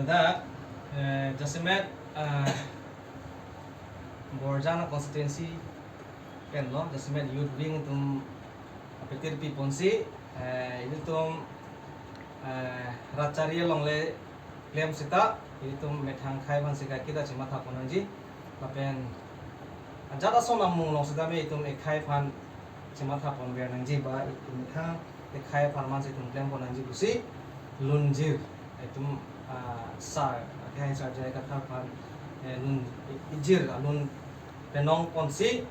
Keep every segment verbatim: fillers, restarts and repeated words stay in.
Dak, eh, jasemet, eh, Borjan constituency pen lo, jasemet youth wing atum apetir piponsi, eh, ilitum, eh, rat chari along le klem seta, ilitum methang akhei aphansi kaiketa chematha pon nangji, lapen ajat ason amung along seta me itum akhei aphan chematha ponver nangji ba itum methang akhei apharman si itum klem pon nangji pusi lunjir itum, ah, sir, akhei sir J I Kathar aphan, eh, lun ijir alun penong ponsi,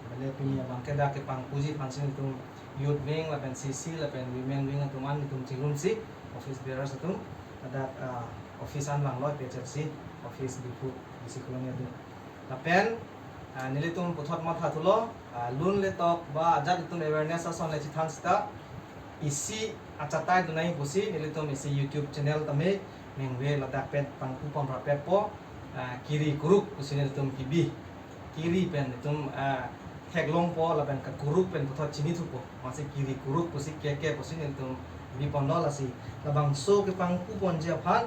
mane pini abang ke dak kepangpuji aphansi itum youth wing lapen C C lapen women wing atum an itum chelunsi office bearers atum dak, ah, office an vanglo, P H L C office Diphu, D C colony atum. Lapen, ah, nelitum puthot mathathulo, ah, lun le tok ba ajat itum awareness ason le chethan seta isi achatai dunai pusi nelitum isi YouTube channel tame ningve ladak pen pangpu pamrapetpo, ah, Kiri Kuruk pusi nelitum kibi. Kiri pen itum, ah, theklongpo lapen kakuruk pen puthot chinithupo. Amatsi Kiri Kuruk pusi K K pusi nelitum biponlo, lasi labangso kepangpu ponji aphan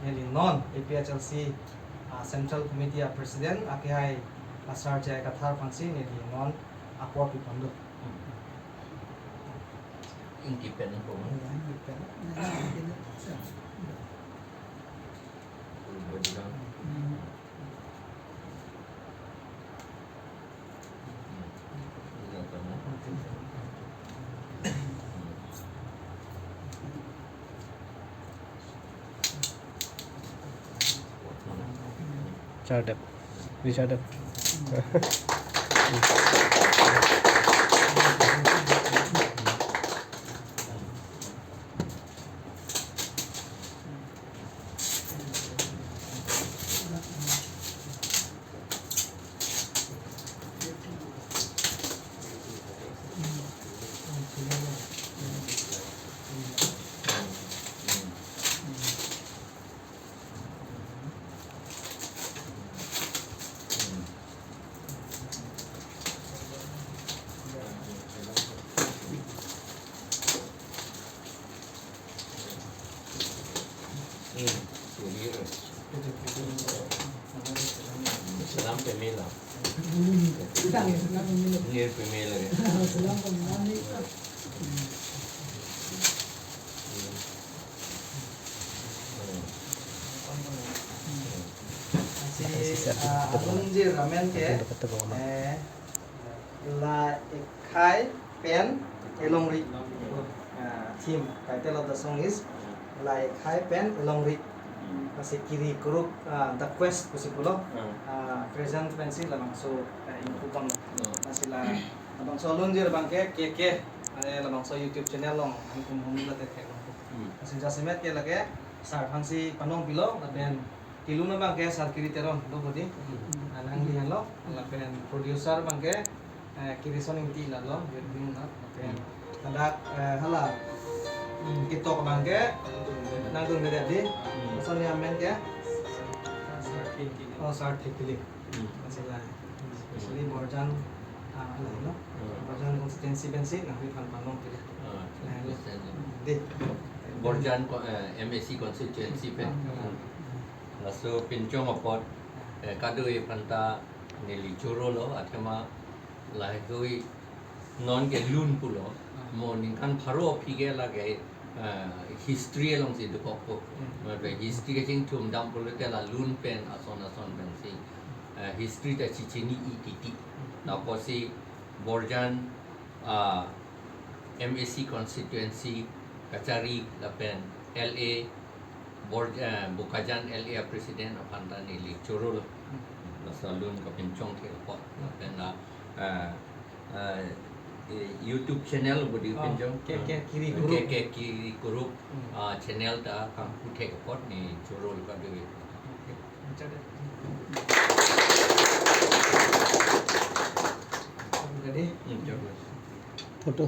neli non A P H L C, ah, Central Committee a President akehai, ah, sir J I Kathar aphansi neli non apor pipon do. Ingki pen po. Chardep. Di chardep. Salam pamela. Salam pamela. Ngir pamela ya. Salam pamela. Si, ah, alunjir amen ke, eh, La Ekhai pen Elongri. Ah, theme, title of the song is La Ekhai pen Elongri. Lasi Kiri Kuruk, ah, The Quest pusi pulo. Ah, present pensi labangso, eh, ingkupon. Lasi la, labangso alunjir abang ke, K K, eh, labangso YouTube channel along, angkum humi late theklong. Lasi jasemet ke lake, sir aphansi panong pilo, lapen kelun abang ke sir Kiri Teron, lo bodi. Anang di lo, lapen producer abang ke, eh, Kiri Son Ingti la lo, Youth Wing lo, lapen ladak, eh, hala, hmm, ketok abang ke, nangdun beda di, Son Yamen ke, oh, sir Thekili. Masih la, especially Borjan, ah, hala lo, Borjan constituency pensi, nangpiphan panong pilo. Di. Borjan ko-, eh, M A C constituency pen. Laso pinchong apot, eh, kadokave aphanta neli choro lo, athema lahai hui non ke lun pulo, mo ningkan pharo aphi ke lake, eh, history alongsi dokokpo. Mate history kachingthum dam pulote la lun pen ason ason pensi, eh, history ta chichini-i titi. Lapusi Borjan, ah, M A C constituency kachari lapen L A Bor-, eh, Bokajan L A president aphanta neli choro lo. Laso lun kapinchong thek apot. Lapen la, eh, eh, eh, YouTube channel bodi pinchong. K K Kiri Kuruk. K K Kiri Kuruk, ah, channel ta kangpu thek apot neli choro lo kadokave. Jadi. Photo.